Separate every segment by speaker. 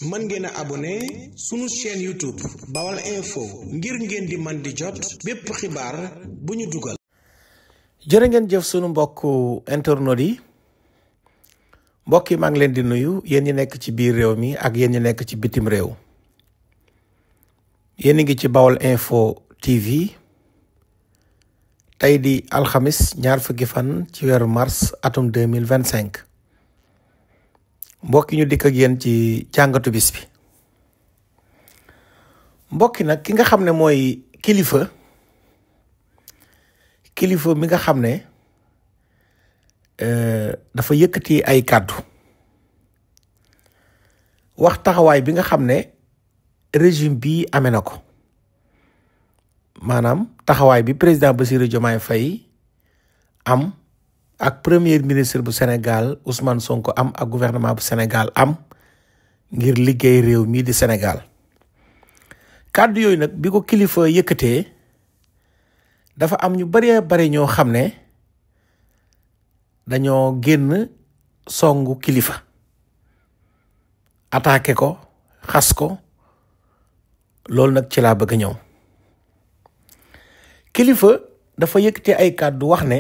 Speaker 1: mën ngeen a abonné sunu chaîne YouTube Baol Info ngir ngeen di man di jot bépp xibaar bu ñu dugal.
Speaker 2: jërë ngeen jëf sunu mbokku internautes yi mbokk yi maa ngi leen di nuyu yéen ñi nekk ci biir réew mi ak yéen ñi nekk ci bitim réew. yéen ngi ci Baol Info TV tey di alxamis ñaar fukki fan ci weeru mars atum 2025. mbokki ñu dikk ak yéen ci jàngatu bis bi. mbokki nag ki nga xam ne mooy kilifa mi nga xam ne dafa yëkkati ay kàddu wax taxawaay bi nga xam ne régime bi amee na ko, maanaam taxawaay bi président Bassirou Diomaye Faye am ak premier ministre bu Sénégal Ousmane Sonko am ak gouvernement bu Sénégal am ngir liggéey réew mii di Sénégal. kàddu yooyu nag bi ko kilifa yëkkatee dafa am ñu bari ñoo xam ne dañoo génn songu kilifa attaqué ko xas ko. loolu nag ci laa bëgg a ñëw. kilifa dafa yëkkatee ay kàddu wax ne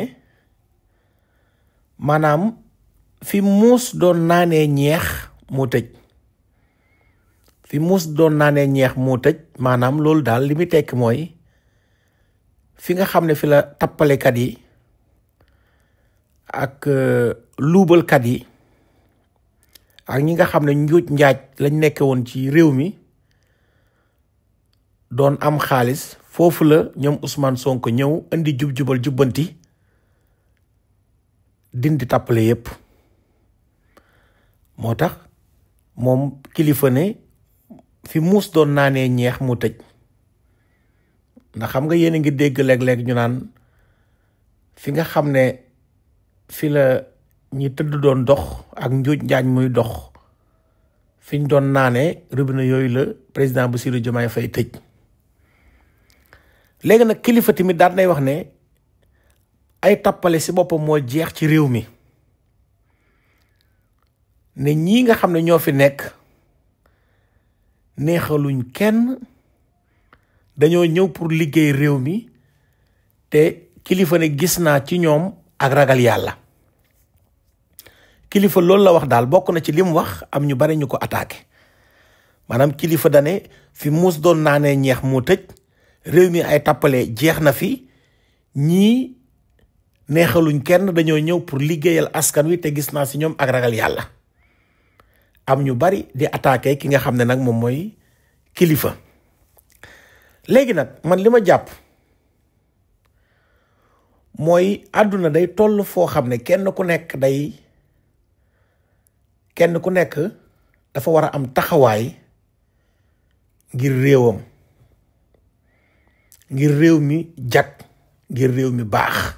Speaker 2: maanaam fi muus doon naanee ñeex moo tëj. fi muus doon naanee ñeex moo tëj maanaam loolu daal li muy tekki mooy fi nga xam ne fi la tappalekat yi ak luubalkat yi ak ñi nga xam ne njuuj njaaj lañ nekke woon ci réew mi doon am xaalis foofu la ñoom Ousmane Sonko ñëw indi jub-jubal jubbanti dindi tappale yépp. moo tax moom kilifa ne fi muus doon naanee ñeex mu tëj. ndax xam nga yéen a ngi dégg léeg-léeg ñu naan fi nga xam ne fi la ñi tëdd doon dox ak njuuj njaañ muy dox fi ñu doon naanee robinet yooyu la président Bassirou Diomaye Faye tëj. léegi nag kilifa tamit daal nay wax ne ay tappale ci boppam moo jeex ci réew mi ne ñii nga xam ne ñoo fi nekk neexaluñ kenn dañoo ñëw pour liggéey réew mi te kilifa ne gis naa ci ñoom ak ragal yàlla. kilifa loolu la wax daal bokk na ci li mu wax am ñu bari ñu ko attaqué maanaam kilifa dane fi muus doon naanee ñeex moo tëj réew mi ay tappale jeex na fi ñii neexaluñ kenn dañoo ñëw pour liggéeyal askan wi te gis naa ci ñoom ak ragal yàlla. am ñu bari di attaqué ki nga xam ne nag moom mooy kilifa. léegi nag man li ma jàpp mooy àdduna day toll foo xam ne kenn ku nekk dafa war a am taxawaay ngir réewam, ngir réew mi jag, ngir réew mi baax.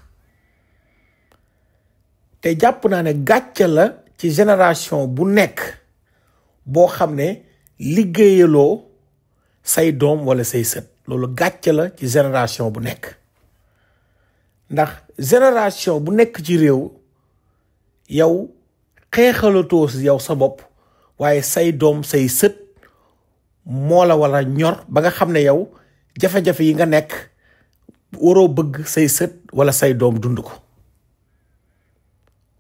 Speaker 2: te jàpp naa ne gàcce la ci génération bu nekk boo xam ne liggéeyaloo say doom wala say sët. loolu gàcce la ci génération bu nekk ndax génération bu nekk ci réew yow xeexalatoo yow sa bopp waaye say doom say sët moo la wala ñor ba nga xam ne yow jafe-jafe yi nga nekk waroo bëgg say sët wala say doom dund ko.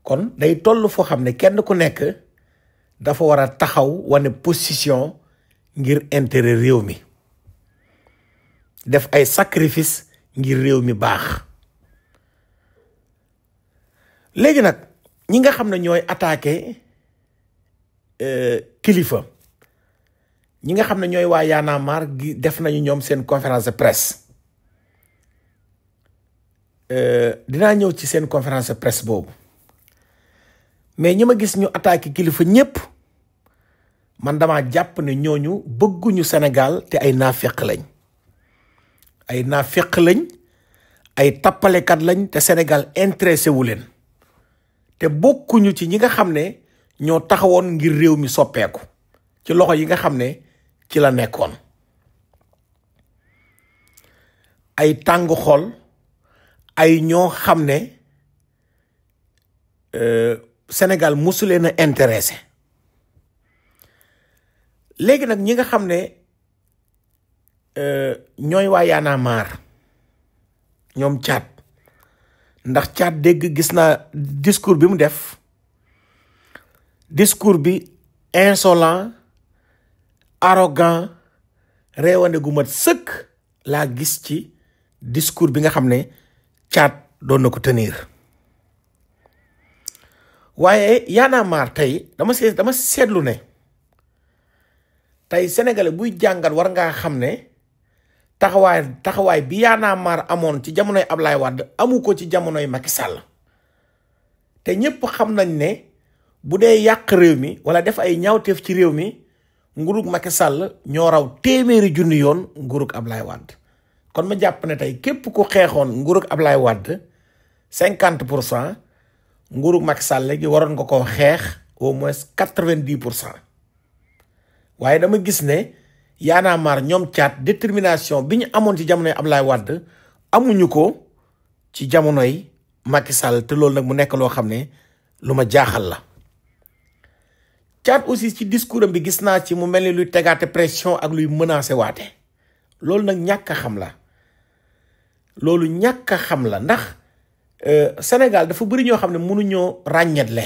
Speaker 2: kon day toll foo xam ne kenn ku nekk dafa war a taxaw wane position ngir intérêt réew mi, def ay sacrifice ngir réew mi baax. léegi nag ñi nga xam ne ñooy attaqué kilifa, ñi nga xam ne ñooy waa Y'en a marre gi def nañu ñoom seen conférence de presse. dinaa ñëw ci seen conférence de presse boobu mais ñi ma gis ñu attaqué kilifa ñépp man dama jàpp ne ñooñu bëgguñu Sénégal te ay naafeq lañ. ay naafeq lañ, ay tappalekat lañ te Sénégal intéressé wu leen te bokkuñu ci ñi nga xam ne ñoo taxawoon ngir réew mi soppeeku ci loxo yi nga xam ne ci la nekkoon. ay tàng xol, ay ñoo xam ne Sénégal mosu leen a intéressé. léegi nag ñi nga xam ne ñooy waa Y'en a marre ñoom Thiat ndax Thiat dégg gis naa discours bi mu def discours bi insolent arrogant réewande gu mat sëkk laa gis ci discours bi nga xam ne Thiat doon na ko tenir waaye Y'en a marre tey dama seetlu ne tey sénégalais buy jàngat war ngaa xam ne taxawaay bi Y'en a marre amoon ci jamonoy Ablaye Wade amu ko ci jamonoy Macky Sall te ñépp xam nañ ne bu dee yàq réew mi wala def ay ñaawteef ci réew mi nguurug Macky Sall ñoo raw téeméeri junni yoon nguurug Ablaye Wade kon ma jàpp ne tey képp ku xeexoon nguurug Ablaye Wade 50% nguurug Macky Sall léegi waroon nga koo xeex au moins 90%. waaye dama gis ne Y'en a marre ñoom Thiat détermination bi ñu amoon ci jamonoy Ablaye Wade amuñu ko ci jamonoy Macky Sall te loolu nag mu nekk loo xam ne lu ma jaaxal la. Thiat aussi ci discours am bi gis naa ci mu mel ni luy tegaate pression ak luy menacé waate loolu nag ñàkk a xam la loolu ñàkk a xam la ndax Sénégal dafa bëri ñoo xam ne mënuñoo ràññetle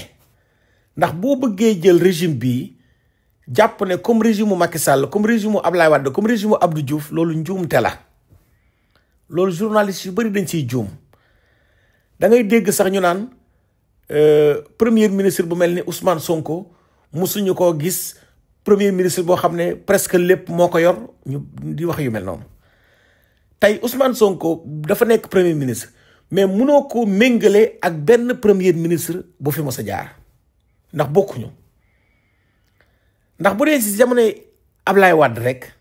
Speaker 2: ndax boo bëggee jël régime bi jàpp ne comme régime mu Macky Sall comme régime mu Ablaye Wade comme régime mu Abdou Diouf loolu njuumte la loolu journaliste yu bëri dañ ciy juum da ngay dégg sax ñu naan premier ministre bu mel ni Ousmane Sonko musuñu koo gis premier ministre boo xam ne presque lépp moo ko yor ñu di wax yu mel noonu tey Ousmane Sonko dafa nekk premier ministre mais munoo ko méngale ak benn premier ministre bu fi mos a jaar ndax bokkuñu. ndax bu dee si jamonoy Ablaye Wade rek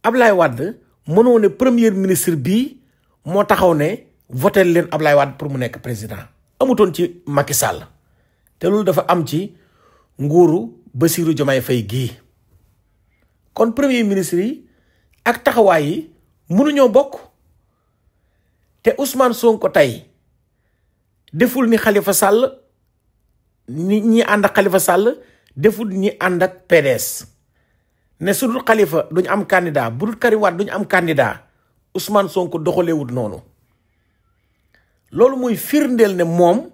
Speaker 2: Ablaye Wade mënoo ne premier ministre bii moo taxaw ne voté leen Ablaye Wade pour mu nekk président amutoon ci Macky Sall te loolu dafa am ci nguuru Bassirou Diomaye Faye gii kon premier ministre yi ak taxawaay yi mënuñoo bokk te Ousmane Sonko tey deful ni Khalifa Sall ni ñi ànd ak Khalifa Sall deful ñi ànd ak PDS ne su dul Khalifa duñ am candidat bu dul Karim Wade duñ am candidat Ousmane Sonko doxalewut noonu loolu muy firndeel ne moom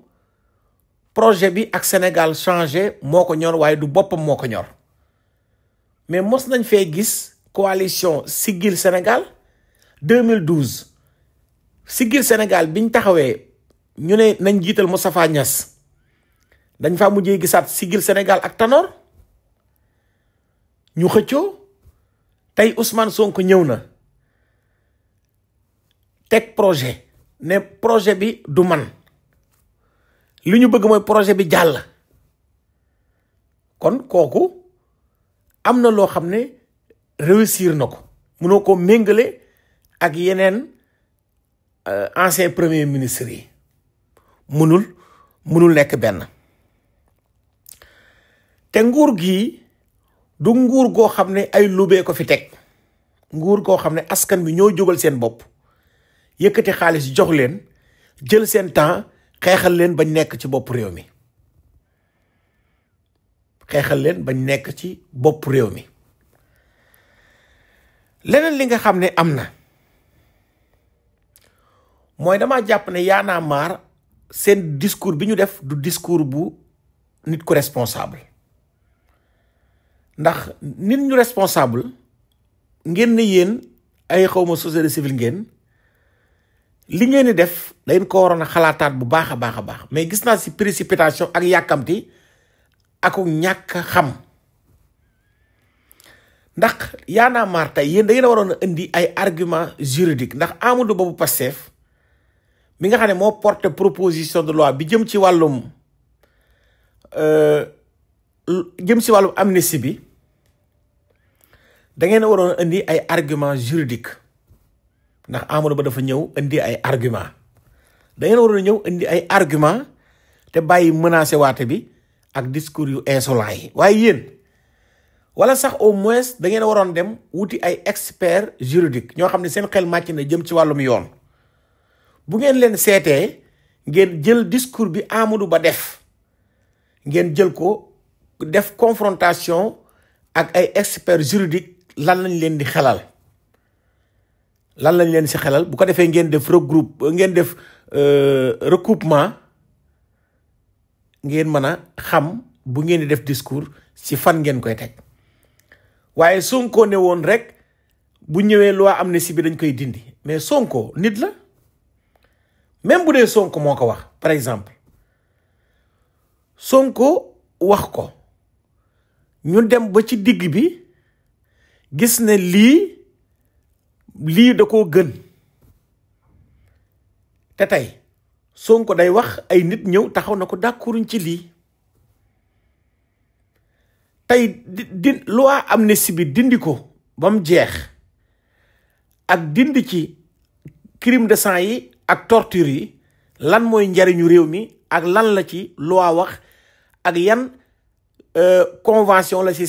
Speaker 2: projet bi ak Sénégal changé moo ko ñor waaye du boppam moo ko ñor mais mos nañ fee gis coalition Siggil Sénégal 2012 Siggil Sénégal biñ taxawee ñu ne nañ jiital Moustapha Niasse dañ faa mujjee gisaat Siggil Sénégal ak Tanor ñu xëccoo tey Ousmane Sonko ñëw na teg projet ne projet bi du man li ñu bëgg mooy projet bi jàll kon kooku am na loo xam ne réussir na ko mënoo ko méngale ak yeneen ancien premier ministre yi mënul nekk benn te nguur gi du nguur goo xam ne ay lubee ko fi teg nguur goo xam ne askan bi ñoo jógal seen bopp yëkkati xaalis jox leen jël seen temps xeexal leen bañ nekk ci bopp réew mi leneen li nga xam ne am na mooy dama jàpp ne Y'en a marre seen discours bi ñu def du discours bu nit ku responsable ndax nit ñu responsable ngeen ne yéen ay xawma société civile ngeen li ngeen di def dañ ko waroon a xalaataat bu baax a baax a baax mais gis naa si précipitation ak yàkkamti ak ñàkk xam ndax Y'en a marre tey yéen da ngeen a waroon a indi ay argument juridique ndax Amadou Ba bu Pastef mi nga xam ne moo porté proposition de loi bi jëm ci wàllum amnistie bi da ngeen a waroon a indi ay argument juridique ndax Amadou Ba dafa ñëw indi ay argument da ngeen waroon a ñëw indi ay argument te bàyyi menacé waate bi ak discours yu insolent yi waaye yéen wala sax au moins da ngeen waroon dem wuti ay expert juridique ñoo xam ne seen xel màcc na jëm ci wàllum yoon bu ngeen leen seetee ngeen jël discours bi Amadou Ba def ngeen jël ko def confrontation ak ay experts juridiques lan lañ leen di xelal bu ko defee ngeen def recoupement ngeen mën a xam bu ngeen di def discours ci fan ngeen koy teg waaye Sonko ne woon rek bu ñëwee loi amnistie bi dañ koy dindi mais Sonko nit la même bu dee Sonko moo ko wax par exemple Sonko wax ko ñu dem ba ci digg bi gis ne lii da koo gën te tey Sonko day wax ay nit ñëw taxaw na ko d'accorduñ ci lii tey di loi amnistie bi dindi ko ba mu jeex ak dindi ci crime de sang yi ak torture yi lan mooy njariñu réew mi ak lan la ci loi wax ak yan convention la ci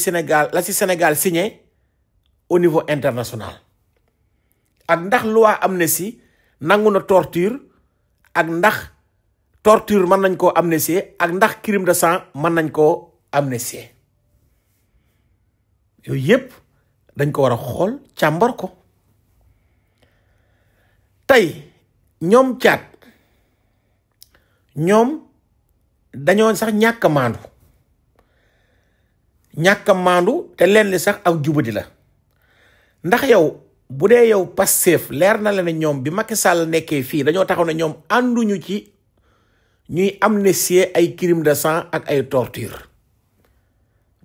Speaker 2: Sénégal signé au niveau international ak ndax loi amnistie nangu na torture ak ndax torture mën nañ koo amnistier ak ndax crime de sang mën nañ koo amnistier yooyu yépp dañ ko war a xool càmbar ko tey ñoom caat ñoom dañoo sax ñàkk a maandu te leen li sax ak jubadi la ndax yow bu dee yow Pastef leer na la ne ñoom bi Macky Sall nekkee fii dañoo taxaw ne ñoom ànduñu ci ñuy amnistier ay crime de sang ak ay torture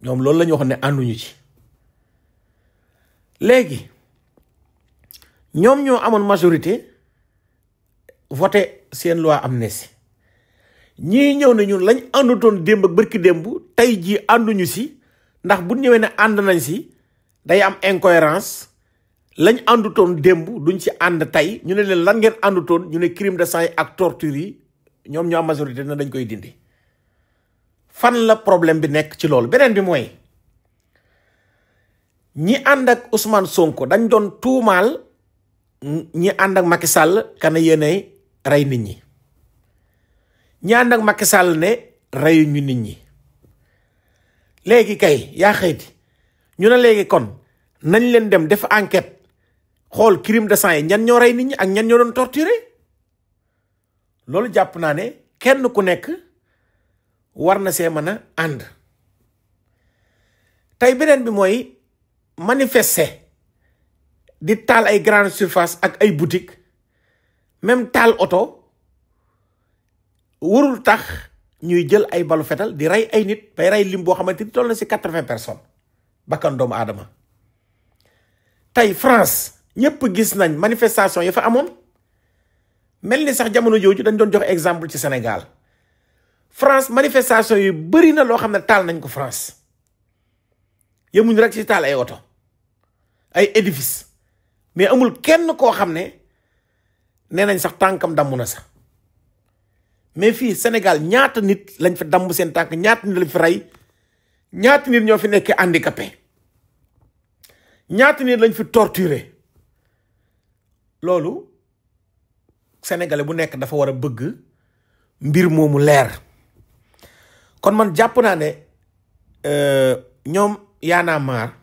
Speaker 2: ñoom loolu la ñu wax ne ànduñu ci léegi ñoom ñoo amoon majorité voté seen loi amnistie ñii ñëw ne ñun lañ àndutoon démb ak bërki démb tey jii ànduñu si ndax bu ñëwee ne ànd nañ si day am incohérence lañ àndutoon démb duñ ci ànd tey ñu ne leen lan ngeen àndutoon ñu ne crime de sang yi ak torture yi ñoom ñoo am majorité na dañ koy dindi fan la problème bi nekk ci loolu beneen bi mooy ñi ànd ak Ousmane Sonko dañ doon tuumaal ñi ànd ak Macky Sall kana yéenay rey nit ñi ñi ànd ak Macky Sall ne reyuñu nit ñi léegi kay yaa xëyti ñu ne léegi kon nañ leen dem def enquête xool crime de sang yi ñan ñoo rey nit ñi ak ñan ñoo doon torturer loolu jàpp naa ne kenn ku nekk war na see mën a ànd tey beneen bi mooy manifester di taal ay grande surface ak ay boutique même taal oto warul tax ñuy jël ay balu fetal di rey ay nit bay rey lim boo xamante ni toll na si 80 personnes bakkan doomu aadama tey France ñëpp gis nañ manifestation yi fa amoon mel ni sax jamono jooju dañ doon jox exemple ci Sénégal France manifestation yu bëri na loo xam ne taal nañ ko France yemuñu rek ci taal ay oto ay édifice mais amul kenn koo xam ne nee nañ sax tànkam damm na sax mais fii Sénégal ñaata nit lañ fi damm seen tànk ñaata nit lañ fi rey ñaata nit ñoo fi nekk handicapé ñaata nit lañ fi torturé loolu sénégalais bu nekk dafa war a bëgg mbir moomu leer kon man jàpp naa ne ñoom Y'en a marre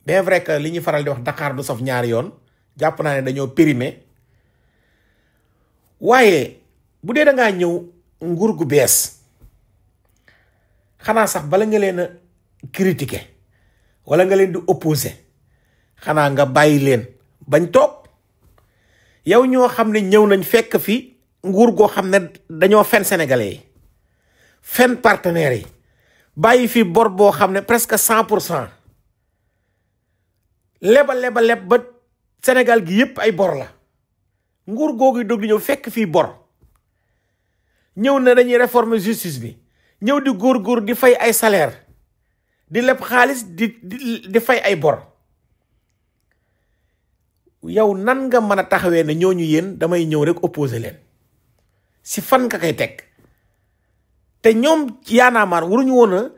Speaker 2: bien vrai que li ñuy faral di wax Dakar du saf ñaari yoon jàpp naa ne dañoo périmé waaye bu dee da ngaa ñëw nguur gu bees xanaa sax bala nga leen a critiquer wala nga leen di opposer xanaa nga bàyyi leen bañ toog yow ñoo xam ne ñëw nañ fekk fi nguur goo xam ne dañoo fen sénégalais yi fen partenaires yi bàyyi fi bor boo xam ne presque 100% leb ba Sénégal gi yépp ay bor la nguur googu dog di ñëw fekk fii bor ñëw na dañuy réformer justice bi ñëw di góor di fay ay salaire di leb xaalis di fay ay bor yow nan nga mën a taxawee ne ñooñu yéen damay ñëw rek opposer leen si fan nga koy teg te ñoom Y'en a marre waruñu woon a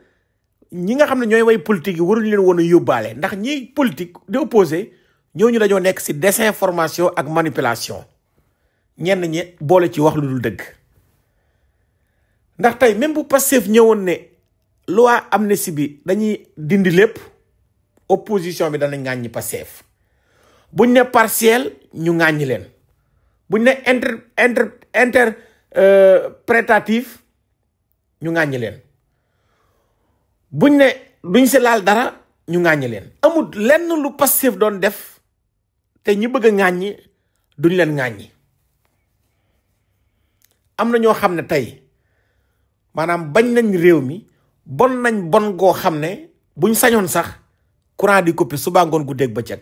Speaker 2: ñi nga xam ne ñooy way politique yi waruñu leen woon a yóbbaale ndax ñi politique di opposer ñooñu dañoo nekk si désinformation ak manipulation ñenn ñi boole ci wax lu dul dëgg ndax tey même bu Pastef ñëwoon ne loi amnistie bi dañuy dindi lépp opposition bi dana ŋàññi Pastef buñ ne partiel ñu ŋàññi leen buñ ne interprétatif ñu ŋàññi leen buñ ne duñ si laal dara ñu ŋàññi leen amul lenn lu Pastef doon def te ñi bëgg a ŋàññi duñ leen ŋàññi. am na ñoo xam ne tey maanaam bañ nañ réew mi bon nañ bon goo xam ne buñ sañoon sax courant di coupé suba ngoon guddeeg bëccëg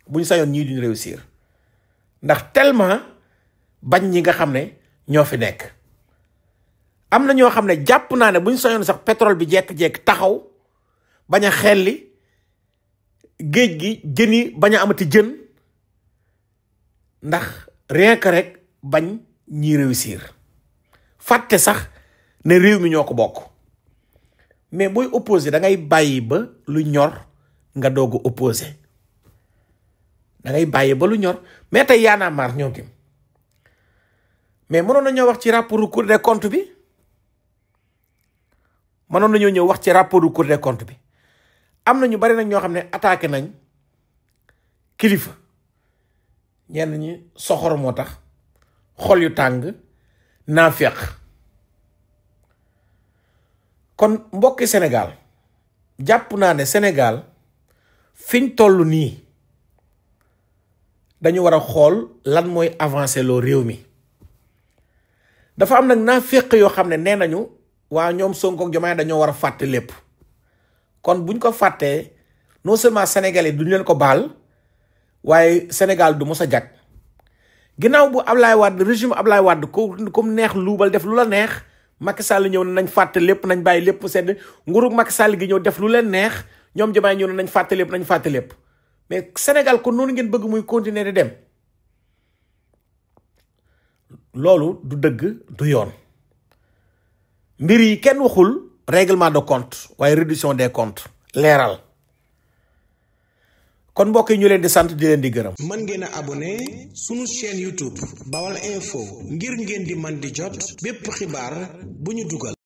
Speaker 2: buñ sañoon ñii duñ réussir ndax tellement bañ ñi nga xam ne ñoo fi nekk. am na ñoo xam ne jàpp naa ne buñ sañoon sax pétrole bi jekk-jekk taxaw bañ a xelli géej gi jën yi bañ a amati jën ndax rien que rek bañ ñi réussir fàtte sax ne réew mi ñoo ko bokk. mais booy opposé da ngay bàyyi ba lu ñor nga doog a opposé da ngay bàyyi ba lu ñor mais tey Y'en a marre ñoom tim mais mënoon nañoo wax ci rapport Cour des comptes bi mënoon nañoo ñëw wax ci rapport Cour des comptes bi. am na ñu bari nag ñoo xam ne attaqué nañ kilifa ñenn ñi soxor moo tax xol yu tàng naafeq. kon mbokki Sénégal jàpp naa ne Sénégal fiñ toll nii dañu war a xool lan mooy avancer loo réew mi. dafa am nag naafeq yoo xam ne nee nañu waa ñoom Sonko ak Diomaye dañoo war a fàtte lépp. kon buñ ko fàttee non seulement sénégalais duñ leen ko baal waaye Sénégal du mos a jag ginnaaw bu Ablaye Wade régime Ablaye Wade comme neex luubal def lu la neex Macky Sall ñëw ne nañ fàtte lépp nañ bàyyi lépp sedd nguurug Macky Sall gi ñëw def lu leen neex ñoom Diomaye ñëw ne nañ fàtte lépp nañ fàtte lépp mais Sénégal kon noonu ngeen bëgg muy continuer di dem loolu du dëgg du yoon. mbir yi kenn waxul règlement de compte waaye réduction des comptes leeral. kon mbokk yi ñu leen di sant di leen di gërëm.
Speaker 1: mën ngeen a abonné sunu chaîne YouTube Baol Info ngir ngeen di man di jot bépp xibaar bu ñu dugal.